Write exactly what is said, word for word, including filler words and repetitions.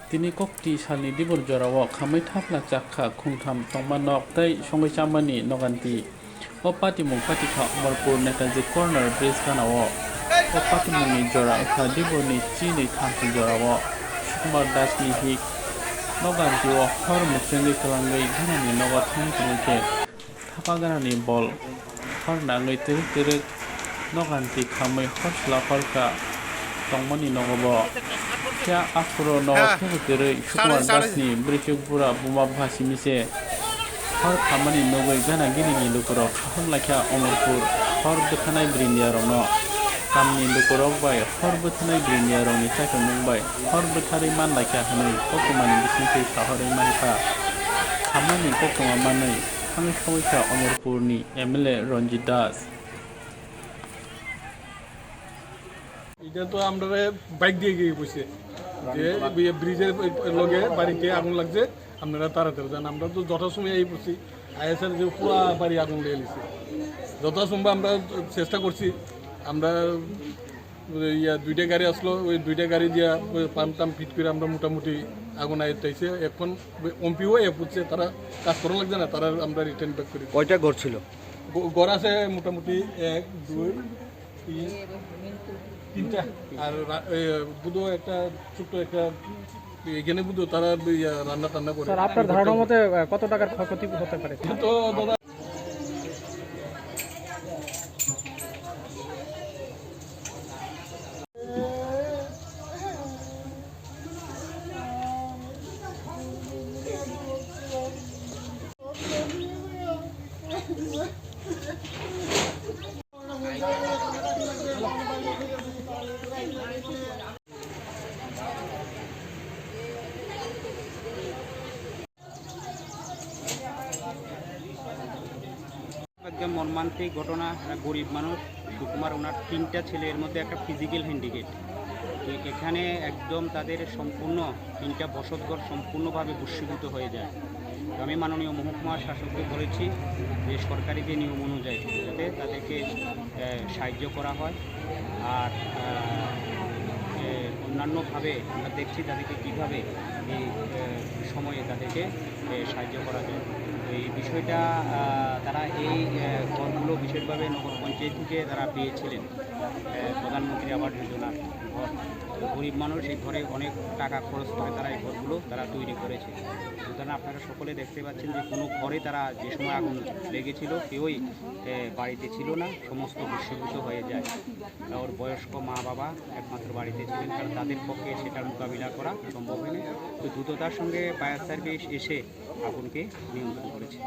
Tini kokti salni dibor jorao khamwi thapla chakha khungtham tongma nok tei songwi chamani noganti. O patimung patikha Omorpur Netaji Corner Bridge ganao. O patimungni jora wngkha diborni chinwi thamchi jorao Sukumar Dasni hik. Noganti o hor mwchwngwi kwlangwi ganani nogo thangwi tongwi khe. Thapa ganani bol hor nangwi twrwk twrwk noganti khamwi hor sla hor ka tongmani nogo bo. Phiya aphuru nogo thwngwi twrwi Sukumar Dasni bwrwichuk bura buma bupha simi se hor khamani nugwi gana ginini lukurok kaham laikha Omorpur hor bwthanai bwrwini yarokno. Tamni lukurok bai hor bwthanai bwrwini yarokni chaithomung bai hor bwtharwi man laikha hwnwi koktwmani bisingtwi sahorwi mankha. Khamani koktwma manwi thangwi sawikha Omorpurni M L A Ranjit Das. এটা তো আমরা বাইক দিয়ে গিয়ে বসে যে ব্রিজের লগে বাড়িতে আগুন লাগছে, আপনারা তাড়াতাড়ি যান। আমরা তো যথাসময়ে এই পড়ছি, আইএসআর যে পুরা বাড়ি আগুন দিয়ে নিছে। যথাসম্ভব আমরা চেষ্টা করছি, আমরা ইয়া দুইটা গাড়ি আসলো, ওই দুইটা গাড়ি দিয়া ওই পাম্প টাম্প ফিট করে আমরা মোটামুটি আগুন আয়ত্ত আইছে। এখন ওমপিও এ বুঝছে, তারা কাজ করা লাগছে না, তারা আমরা রিটার্ন ব্যাক করি। কয়টা ঘর ছিল? গ-, ঘর আছে মোটামুটি এক, দুই, তিন, তিনটা। আর রা-, এ, বুধো একটা ছোট্ট একটা এখানে বুধো তারা ইয়া রান্না টান্না করে। স্যার, আপনার ধারণা মতে, আহ, কত টাকার ক্ষয়ক্ষতি হতে পারে? তো দাদা, একদম মর্মান্তিক ঘটনা। একটা গরিব মানুষ সুকুমার, ওনার তিনটা ছেলে, এর মধ্যে একটা ফিজিক্যাল হ্যান্ডিক্যাপ। তো এখানে একদম তাদের সম্পূর্ণ তিনটা বসতঘর সম্পূর্ণভাবে ভস্মীভূত হয়ে যায়। তো আমি মাননীয় মহকুমা শাসককে বলেছি যে সরকারি যে নিয়ম অনুযায়ী যাতে তাদেরকে, আহ, সাহায্য করা হয়। আর, আহ, এ, অন্যান্যভাবে আমরা দেখছি তাদেরকে কীভাবে এই, আহ, সময়ে তাদেরকে, এ, সাহায্য করা যায়। তো এই বিষয়টা, আহ, তারা এই, আহ, ঘরগুলো বিশেষভাবে নগর পঞ্চায়েত থেকে তারা পেয়েছিলেন, আহ, প্রধানমন্ত্রী আবাস যোজনার ঘর। তো গরিব মানুষ, এই ঘরে অনেক টাকা খরচ করে তারা এই ঘরগুলো তারা তৈরি করেছে। সুতরাং আপনারা সকলে দেখতে পাচ্ছেন যে কোনো ঘরে তারা যে সময় আগুন লেগেছিল, কেউই, এ, বাড়িতে ছিল না, সমস্ত ভস্মীভূত হয়ে যায়। ওর বয়স্ক মা বাবা একমাত্র বাড়িতে ছিলেন, কারণ তাদের পক্ষে সেটার মোকাবিলা করা সম্ভব হয়নি। তো দ্রুততার সঙ্গে ফায়ার সার্ভিস এসে আগুনকে নিয়ন্ত্রণ করেছে।